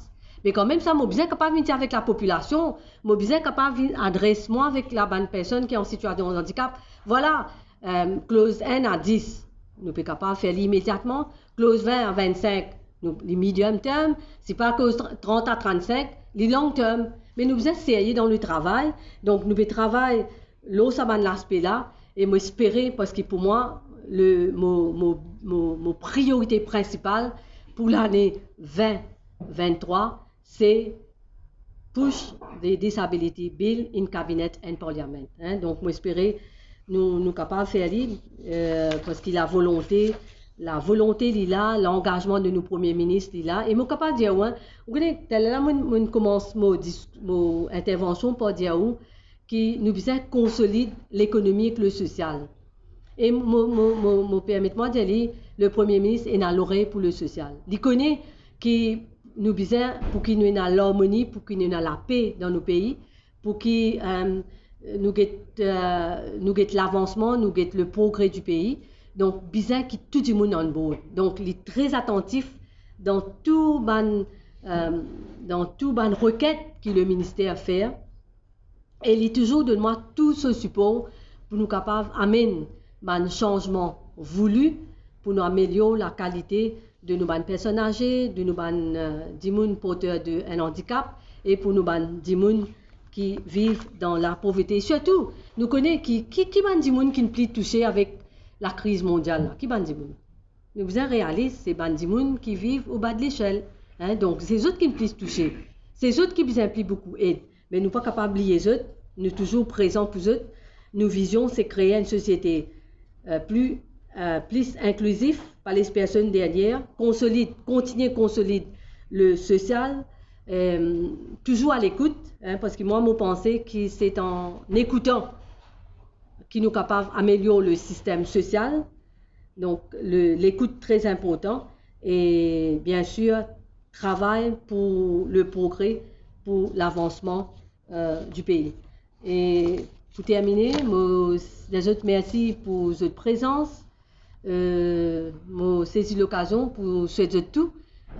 Me kanmem sa, mo bizin kapav vinn dir avek lapopilasion, mo bizin kapav vinn adres mwa avek la bann personn ki an sitiasion de andikap. Vwala, eh, kloz enn a dis, nou pe kapav fer li imediatman. Kloz vin a vinn-sink, nou, li medium term. Si pa kloz trant a trant-sink, li long term. Me nou bizin serye dan le travay. Donk, nou pe travay lor sa bann laspe la, e mo espere, parski pou mwa, le, mo, mo, mo, mo priorite prinsipal pou lane vin vinn-trwa, se push the Disability Bill in Cabinet and Parliament, hein. Donk, mo espere nou, nou kapav fer li, eh, parski lavolonte, lavolonte li la, langazman de nou Premie Minis li la. E mo kapav dir ou, hein, ou kone, taler la, mo, mo koumans mo dis-, mo intervansion par dir ou, ki nou bizin konsolid lekonomi ek le sosial. E mo, mo, mo, mo permet mwa dir li, le Premie Minis ena lorey pou le sosial. Li kone ki nou bizin, pou ki nou ena larmoni, pou ki nou ena lape dan nou pei, pou ki, eh, nou get, eh, nou get lavansman, nou get le progre di pei. Donk, bizin ki tou dimoun on board. Donk, li tre atantif dan tou bann, eh, dan tou bann reket ki le minister fer. E li touzour donn mwa tou so sipor pou nou kapav amenn bann sanzman vouli, pou nou amelior lakalite de nou bann personn aze, de nou bann, eh, dimoun porter de enn andikap, e pou nou bann dimoun ki viv dan lapovrete. Sirtou, nou kone ki, ki, ki bann dimoun ki pli touse avek lakriz mondial la. Ki bann dimoun? Nou bizin realis, se bann dimoun ki viv oba de lesel, hein, donk se zot ki pli touse. Se zot ki bizin pli boukou ed. Me nou pa kapav bliye zot, nou touzour prezan pou zot. Nou vizion, se kree enn sosiete, eh, pli, eh, plis inklizif, pa les personn deryer, konsolid, kontinie konsolid le sosial, eh, touzour a lekout, hein, parski mwa, mo panse ki se an ekoutan ki nou kapav amelior le sistem sosial. Donk, le, lekout tre inportan e, bien sir, travay pou le progre, pou lavansman, eh, di pei. E pou termine, mo dir zot mersi pou zot prezans. Eh, mo sezi lokazion pou swet zot tou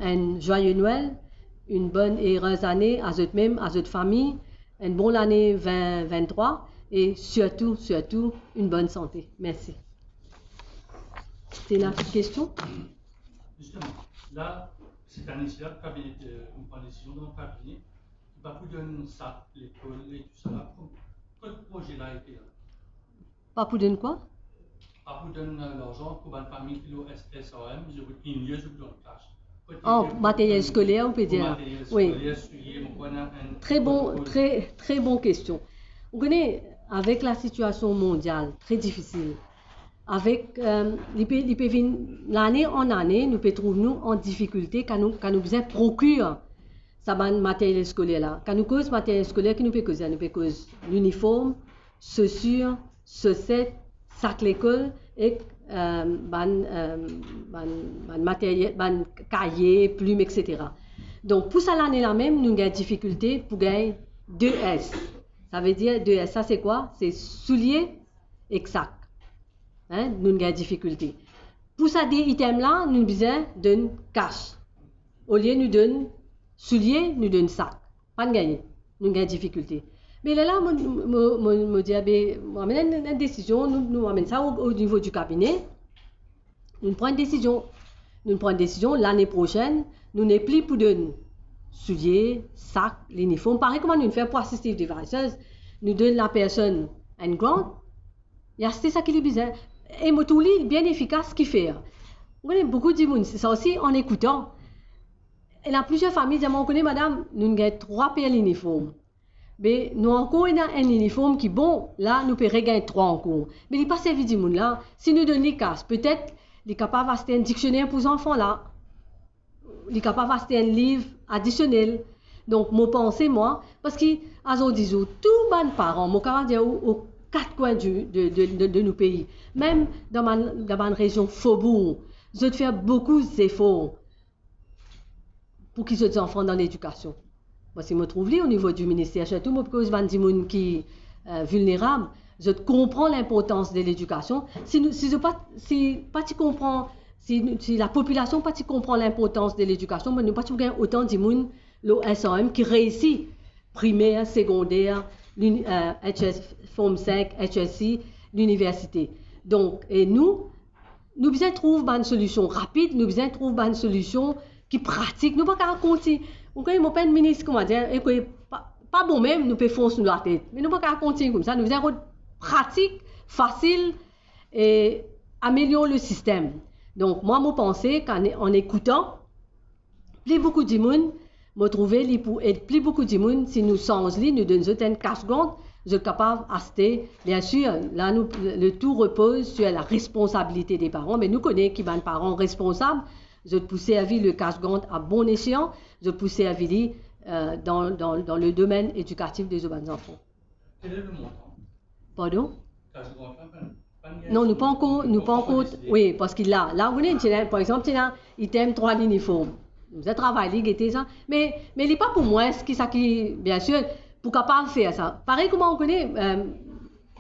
enn zwaye Nwel, enn bonn e erez ane a zot mem, a zot fami, enn bon lane vin vinn-trwa e sirtou, sirtou, enn bonn sante. Mersi. Ti ena enn ti kestion? Zisteman, la, set ane-sila, kabine, eh, nou pran desizion dan kabine, ki pa pou donn sa lekol e tousala, kot, kot proze la ete la? Pa pou donn kwa? Pa pou donn, eh, larzan pou bann fami ki lor S-, S R M, zot pou inn, zot pou donn kas. Kot... Oh, ete pou materyel skoler, ou pe dir. Materyel skoler, soulie, mo krwar ena enn... Tre bon, protokol. Tre, tre bon kestion. Ou kone, avek lasitiasion mondial tre difisil, avek, eh, li pe, li pe vinn lane an lane, nou pe trouv nou an difikilte, kan nou, kan nou bizin prokir sa bann materyel skoler la. Kan nou koz materyel skoler, ki nou pe koze? Nou pe koz liniform, sosir, soset, sak lekol ek, eh, bann, eh, bann, bann materyel, bann kaye, plim, et cetera. Donk, pou sa lane la mem, nou gagn difikilte pou gagn de S. Savedir de S, sa se kwa? Se soulie ek sak. Hein, nou gagn difikilte. Pou sa de item la, nou bizin donn kas. Olie nou donn soulie, nou donn sak. Pa'nn gagne. Nou gagn difikilte. Me lerla, mo, mo, mo, mo dir, be, mo amenn enn, enn desizion, nou, nou amenn sa o, o nivo di kabine. Nou pran enn desizion. Nou pran enn desizion, lane prosenn, nou nepli pou donn soulie, sak, liniform. Parey kouma nou fer pou assistive devices, nou donn lapersonn enn grant, li aste seki li bizin. E mo trouv li bien efikas, ki fer. Ou kone, boukou dimoun, sa osi, an ekoutan. Ena plizier fami dir mwa, ou kone, madam, nou gagn trwa per liniform. Be, nou ankor ena enn liniform ki bon, la, nou pe regagn trwa ankor. Me li pa servi dimoun la. Si nou donn li kas, petet li kapav aste enn diksioner pou zanfan la. Li kapav aste enn liv adisionel. Donk, mo panse, mwa, parski azordi zour, tou bann paran, mo kapav dir ou, o kat kwin di, de, de, de, de nou pei, mem dan bann, dan bann rezion fobour, zot fer boukou zefor pou ki zot zanfan dan ledikasion. Parski mo trouv li o nivo di minister, sirtou mo pe koz bann dimoun ki, eh, vilnerab, zot konpran linportans de ledikasion. Si nou, si zot pa, si pa ti konpran, si nou, si lapopilasion pa ti konpran linportans de ledikasion, be nou pa ti pou gagn otan dimoun lor S A M ki reisi primer, segonder, lini-, eh, H S, Form Five, H S C, liniversite. Donk, e nou, nou bizin trouv bann solision rapid, nou bizin trouv bann solision ki pratik. Nou pa kapav kontign-, ou kone, mo pa enn minis, kouma dir, e kone, pa, pa bon mem, nou pe fons nou latet. Me nou pa kapav kontign koumsa, nou bizin rod pratik, fasil, e amelior lesistem. Donk, mwa, mo panse, kan, an ekoutan, pli boukou dimoun, mo trouve li pou ed pli boukou dimoun si nou sanz li, nou donn zot enn cash grant, zot kapav aste. Biensir, la nou, le tou repoz sur la responsabilite de paran, me nou kone ki bann paran responsab, zot pou servi le cash grant a bon esyan, zot pou servi li, eh, dan, dan, dan le domenn edikatif de zot bann zanfan. Quel est le montant? Pardon? Cash grant la, pa, pa ni... Non, nou pa ankor, nou pa ankor, wi, parski la, la, ou kone, ti ena, par exanp, ti ena item trwa liniform. Nou bizin travay li, gete sa. Me, me li pa pou mwins ki sa ki, biensir, pou kapav fer sa. Parey kouma ou kone, eh,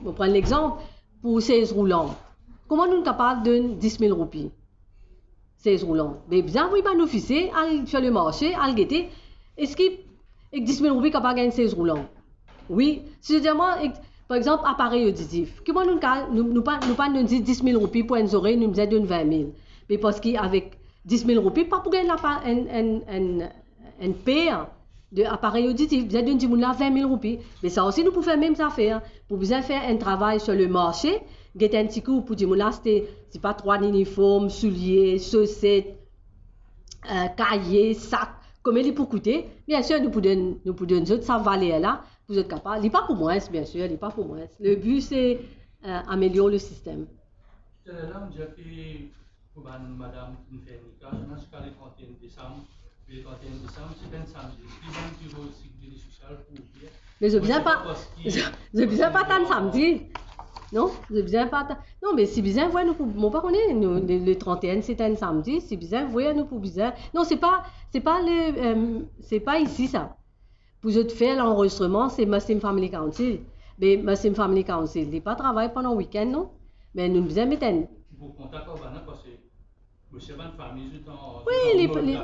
mo pran lexanp pou sez roulan. Kouma nou kapav donn dis mil roupi? Sez roulan. Be bizin avoy bann ofisie al fer le marse, al gete, eski ek dis mil roupi kapav gagn sez roulan? Wi, si zot dir mwa, ek, par exanp, aparey oditif. Kouma nou ka, nou, nou pa, nou pa donn zis dis mil roupi pou enn zorey, nou bizin donn vin mil. Me parski avek dis mil roupi, pa pou gagn lapa-, enn, enn, enn, enn per de aparey oditif, bizin donn dimoun la vin mil roupi. Me sa osi nou pou fer mem zafer, pou bizin fer enn travay sur le marse, get enn tikou pou dimoun la aste, se pa trwa liniform, soulie, soset, eh, kaye, sak, komie li pou koute. Biensir, nou pou donn, nou pou donn zot sa valer la, pou zot kapav. Li pa pou mwins, biensir, li pa pou mwins. Le bi se, eh, amelior lesistem. Taler la, ou dir ki pou bann madam ki fer nika, zot ena ziska le trente et un desam. Le trente et un desam, se enn samdi. Ki bann biro sekirite sosial pou ouver? Me zot bizin pa, zot bizin pa atann samdi. Non, zot bizin pa atann. Non, me si bizin, vwar nou pou, mo pa kone, nou, le, le trente et un, se enn samdi. Si bizin, vwar nou pou bizin. Non, se pa, se pa le, eh, se pa isi sa. Pou zot fer lanrezistreman, se Muslim Family Council. Me Muslim Family Council, li pa travay pandan wikenn, non? Me nou bizin met enn... Pou kontak ar bann la, parski mo sir bann fami, zot an, wi, zot an li, li,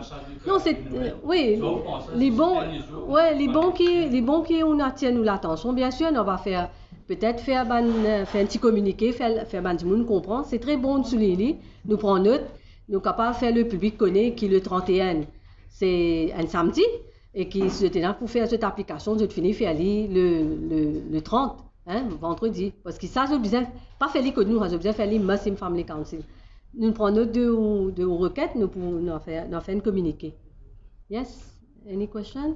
non, se, wi, li bon, wi, li bon ki, li bon ki ou atir nou latansion, biensir, nou va fer, petet fer bann, eh, fer enn ti kominike, fer, fer bann dimoun konpran. Se tre bon, nou soulign li, nou pran not, nou kapav fer le piblik kone ki le trente et un, se enn samdi, e ki si zot ena pou fer zot aplikasion, zot fini fer li le, le, le trant, hein, vandredi. Parski sa, zot bizin pa fer li kot nou, zot bizin fer li Muslim Family Council. Nou pran not de ou, de ou reket, nou pou, nou fer, nou fer enn kominike. Yes? Any question?